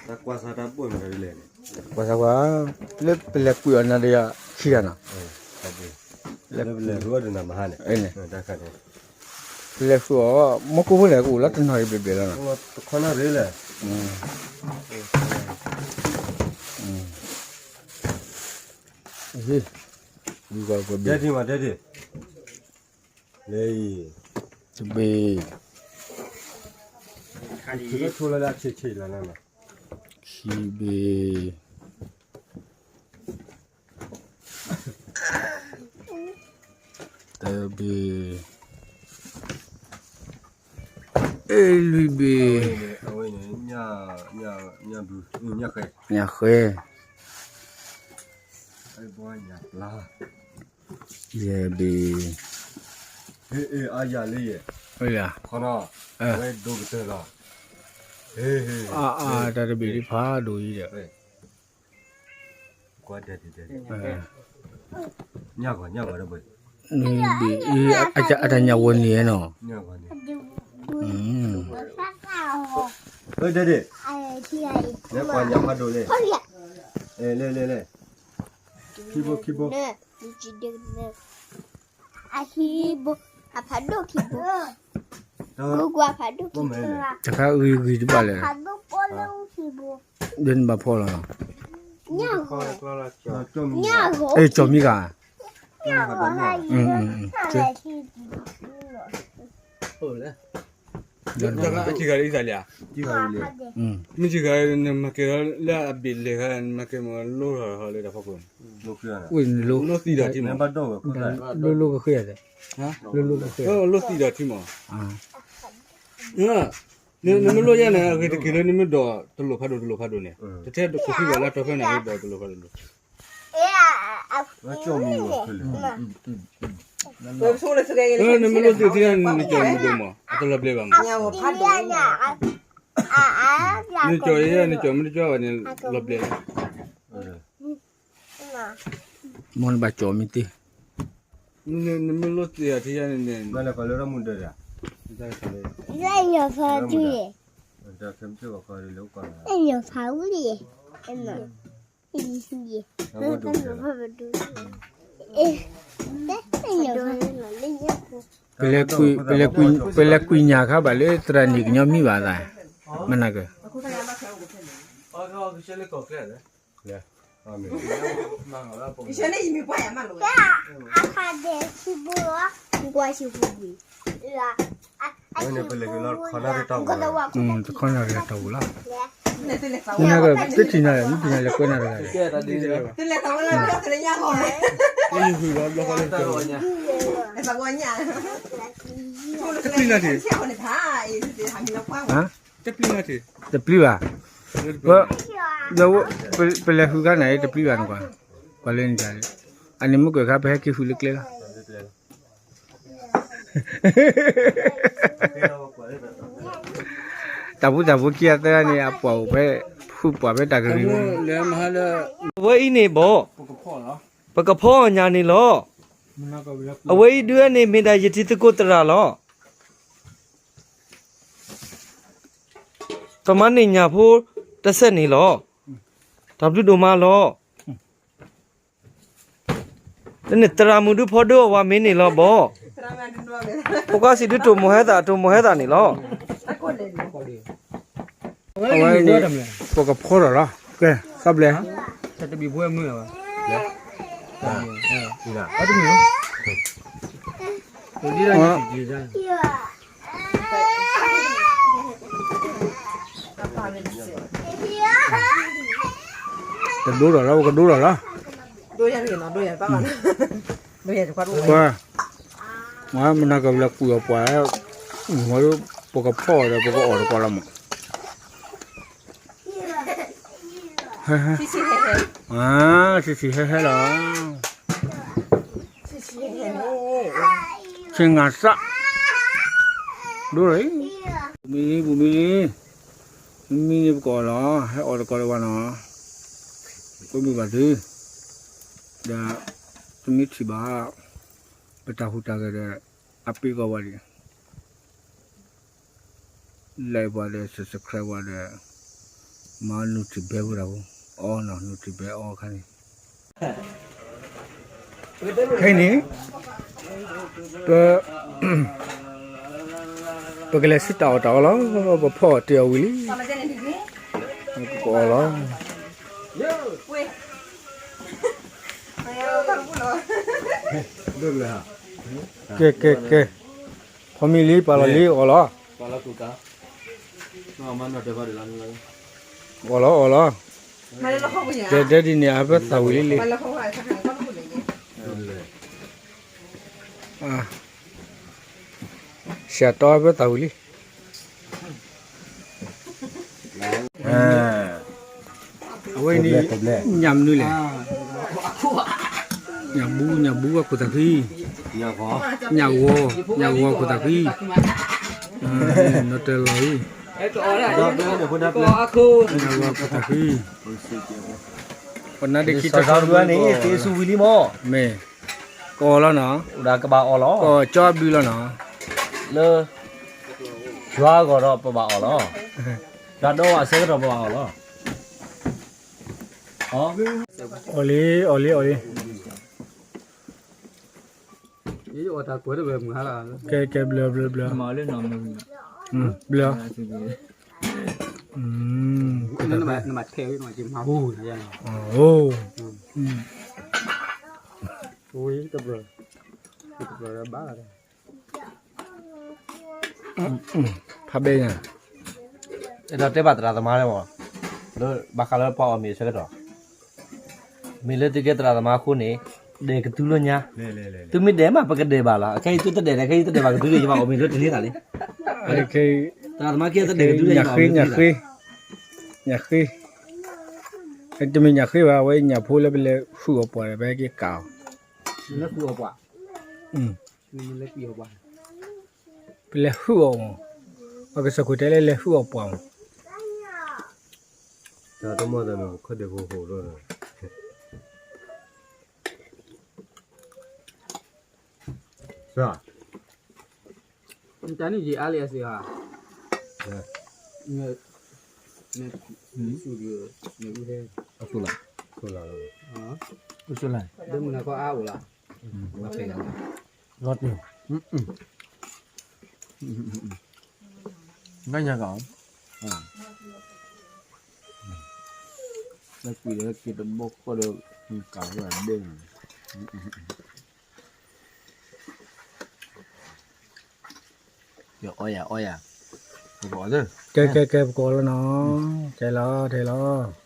တၢ်ကွၢ်ဆါတၢ်ဘိၣ်မနုၤလဲၣ်န့ၣ်, ကွၢ်ဆါကွၢ်, လၢပလဲၤကွံာ်အီၤနၤဒီးယၤခံဂၤနီၤ, လၢပလဲၤဃုအီၣ်ဒီးနၤမဟါန့ၣ်, ပလဲၤဃုအီၤ မ့ၢ်ကိၢ်ဖိလဲၣ် ကအိၣ်လၢတနီၤရံၣ်ဘျဲၣ်ဘျဲၣ်လီၤနီၤ, တခီနၣ်ရံၣ်လဲၣ်, ဒဲထံမး ဒဲထံ လၢအံၤ, တဘ့ၣ်, ခံဘ့ၣ်, တဘ့ၣ်, အ့ၣ်လွံၢ်ဘ့ၣ်, ညၣ်ဃဲ, ယဲၢ်ဘ့ၣ်, အါယၤလံယဲၢ်, အဝဲဒိကတၢၢ်လီၤ, အါအါ တၢ်တဘ့ၣ်ဒ်ဖးဒိၣ်အံၤဒီး ညၣ်ဂီၤ ညၣ်ဂီၤဒီးဘၣ်, နဘ့ၣ်အံၤ အတၢ်ညၣ်ဝဲန့ၣ်နီၤ, အၢ ဒဲဒဲ, လဲၤကွၢ်ညၣ်ဖးဒိၣ်လဲၣ်, လဲၤလဲၤလဲၤ, ခံဘိခံဘိ, အခံဘိ, အဖးဒိၣ်ခံဘိ, ဂုၤကွၢ်ဖးဒိၣ်ခံဘိ, တခါဂံၤဂံၤတဘၣ်လဲၣ်, ဒ်နဘၣ်ဖီလီၤ, ညၣ်ဂီၤ, အဲ ကၠီၤမံဂၤ, ညၣ်ဂီၤ, အစံးဂၤလံအံသးလံဧါ, မ့ၢ်စံးဂၤ နမၤကဲၤလၢအဘ့ၣ်လဲၤခါ နမၤကဲၤမၤလိထီၣ်လၢတၢ်ဖီခိၣ်န့ၣ်, လိၣ်သံဒီးထံမး, လိၣ်လိၣ်ကဃ့, လိၣ်လိၣ်ကဃ့, လိၣ်သံဒီးထံမး, နမ့ၢ်လိၣ်ယဲၢ်န့ၣ် အဂ့ၤတက့ၤလၢနမ့ၢ်ဒိးတလိၣ်ဖးဒိၣ်တလိၣ်ဖးဒိၣ်န့ၣ် တထဲတခိၣ်ခံဘၣ်လၢအတီၤဖဲန့ၣ် ဟဲဒိးတလိၣ်ဖးဒိၣ်န့ၣ် နမ့ၢ်လိၣ်သ့ၣ်ထံန့ၣ် နကၠီၤမုၢ်ဒိၣ်မး အတလီၤပျဲဘၣ်မး, နကၠီၤယဲၢ် နကၠီၤမ့ၢ်တကၠီဘၣ်န့ၣ် လီၤပျဲလီၤ, မ်နဘၣ်ကၠီၤမ့ၢ်သ့, နမ့ၢ်လိၣ်သ့ၣ်ထံယဲၢ်န့ၣ်န့ၣ်, လၢညၣ်ဖးဒိၣ်, လၢညၣ်ဖးဒိၣ်, ပလဲၤကွံာ်ညၣ်ခါဘၣ်လၢသရၣ်န့ၣ်ကညီမံဘၣ်သး, မနၤကၢၤ တခီနၣ်ရံၣ်တၢ်အိၣ်လီၤ, မနၤကၢၤ တထံၣ်နၤလဲၣ် မ့ၢ်ထံၣ်နၤလဲၣ် ကွဲးနၤတဂၤလဲၣ်, တပျံၤနၤထံၣ်, တပျံၤဘၣ်, ပလဲၤဃုခါန့ၣ် တပျံၤဘၣ်န့ၣ်ကွၢ်, ကွၢ်လၢန့ၣ်, အန့ၣ်မ့ၢ်ကွဲးခါ ပဟဲက့ၤဃုလၢကျဲလီၤ. တၢ်ဖိတၢ်ဖိခံဂၤသၢဂၤန့ၣ် အပှၤအိၣ်ဖဲ ဖုပှၤဖဲတၢ်ကရံၣ်, အဝဲအံၤန့ၣ်ဘီၣ်, ပကဖီအီၤညါန့ၣ်လီၤ. အဝဲအံၤဒုးန့ၣ် မ့ၢ်ဒၣ်ယထံသုးခိၣ်သရၣ်လီၤ. ပမၤန့ၢ်ညၣ်ဖိတစဲးန့ၣ်လီၤ. တၢ်ဘျုးဒိၣ်မးလီၤ. တန့ၣ်သရၣ်မုၣ်ဒုးဖီဒုးအီၣ်ဝဲမ့ၢ်န့ၣ်လီၤဘီၣ်. ဖိခွါစံးဒုးတိၢ်မိၢ်ဟဲသၣ် တိၢ်မိၢ်ဟဲသၣ်န့ၣ်လီၤ. အဝဲန့ၣ် ပကဖီထီၣ်လီၤ. ကဲ သးဘျဲၣ် တဘံၣ်ဖိမုၢ်လီၤဘၣ်. တဒိထီၣ်လီၤ ပကဒိထီၣ်လီၤ. ပှၤ မနၤကလဲၤကွံာ်အီၤပှၤ, ပကဖီအီၤဒီး ပကအီၣ်တကီလီၤမး. ဟဲဟဲ, ဆံးဆံးဟဲဟဲလီၤ. ဆ့ငါစၢ်, ဒိလီၤအံၤ, မံလံ ပူၤမံလံ, မံန့ၣ်ပကအီၣ်လီၤ, ဟဲအီၣ်တကီလၢၤဘၣ်နီၤ, ကိးမုၢ်ဘၣ်သု, ဒီး တမ့ၢ်ထံၣ်ဘၣ် ပတၢ်ဟူးတၢ်ဂဲၤဒီး အပ့ၤကီၢ်ဝဲဒၣ် like ပှၤဒီး subscribe ပှၤဒီး မၤနူၤထံၣ်ဘဲဖိတၢ်ဖိ, အီနီၤ နူၤထံၣ်ဘဲအီခါန့ၣ်, ခဲအံၤန့ၣ် ပ ပကလဲၤဆူတၢ်အီၣ်တၢ်အီလီၤ, ပဖီအီၣ်တ့ၢ်အီၣ်ဝံၤလံ, ကအီၣ်လီၤ. ကဲ ကဲ ကဲ, ဖီမ့ၤလံ ပာ်လီၤလံ အီၣ်လီၤ, အီၣ်လီၤ အီၣ်လီၤ, တဲဒ်န့ၣ် အဘၢသၣ်ဝံၤလံလံ, ဆရာတော် အဘၢသၣ်ဝံၤလံ. အဝဲန့ၣ် ညၣ်မနုၤလဲၣ်, ညၣ်ဘူ, ညၣ်ဘူအခိၣ်သၣ်ဃံ, ညၣ်ဂီၤ, ညၣ်ဂီၤအခိၣ်သၣ်ဃံ, နီၢ်တၢၤလီၤအံၤ, ညၣ်ဂီၤအခိၣ်သၣ်ဃံ, ပနါဒ့ခံထီၣ်ထီၣ်န့ၣ် သ့ဆူဝံၤလံမး, မ့ၢ် ကအီၣ်လီၤနီၤ, ကဘၣ်အီၣ်လီၤ, ကီၢ်ကၠီဘုလီၤနီၤ, လၢ ယွၤအဂီၢ်ဒီးပဘၣ်အီၣ်လီၤ, ယွၤဒီးအဆၢကတီၢ်ပဘၣ်အီၣ်လီၤ, အီၣ်လံ အီၣ်လံ အီၣ်လံ, ကဲ ကဲ ဘျၢ ဘျၢ ဘျၢ, ဘျၢ, ဖးဘဲညါ, အဲၣ်ဒိးတဲဘၣ်သရၣ်သမါလၢ, လၢဘၣ်ဃးလၢပှၤအီၣ်မ့ၤအဆၢကတီၢ်, မ့ၢ်လၢသုကဲသရၣ်သမါအဃိန့ၣ်, ဒဲးကသူလၢညါ, သုမ့ၢ်ဒဲးမး ပကဒဲးဘၣ်လီၤ, အခဲအံၤသုတဒဲးဒီး ခဲအံၤသုဒဲးဘၣ်ကသူလၢယဘၣ်အီၣ်မ့ၤလၢတန့ၢ်သးလံ, သရၣ်သမါခံဂၤတဒဲးကသူလၢယဘၣ်အီၣ်မ့ၤလၢတန့ၢ်သး, ညၣ်ဃ့, တမ့ၢ်ညၣ်ဃ့ဘၣ်, အဝဲညၣ်ဖိလၢပလဲၤဟုၣ်အီၣ်ပှၢ်ဒီး ပဟဲက့ၤကးအီၤ, ပလဲၤဟုၣ်အီၣ်မး, ပကစၢ်ခိၣ်တဲလၢလဲၤဟုၣ်အီၣ်ပှၢ်မး, တၢ်တမီၢ်တၢ်န့ၣ် ခီၣ်ဒ့ၣ်ဖိဟိၣ်လီၤ, တၢ်န့ၣ်ယအါလံအစ့ၢ်ဧါ, အဆူၣ်လီၤ, အဆူၣ်လီၤ, ဒ်မုၢ်နၤခီအါအိၣ်လီၤ, လီၤတံၢ်, နညါကီး, လၢကွံာ်လၢက့ၤတဘီဃီဒီး, ကးဝဲဒၣ်ဒဲး, ယအီယၤအီယၤ, ကဲ ကဲ ကဲ ပကအီၣ်လီၤနီၤ, ကဲလီၤ တဲလီၤ.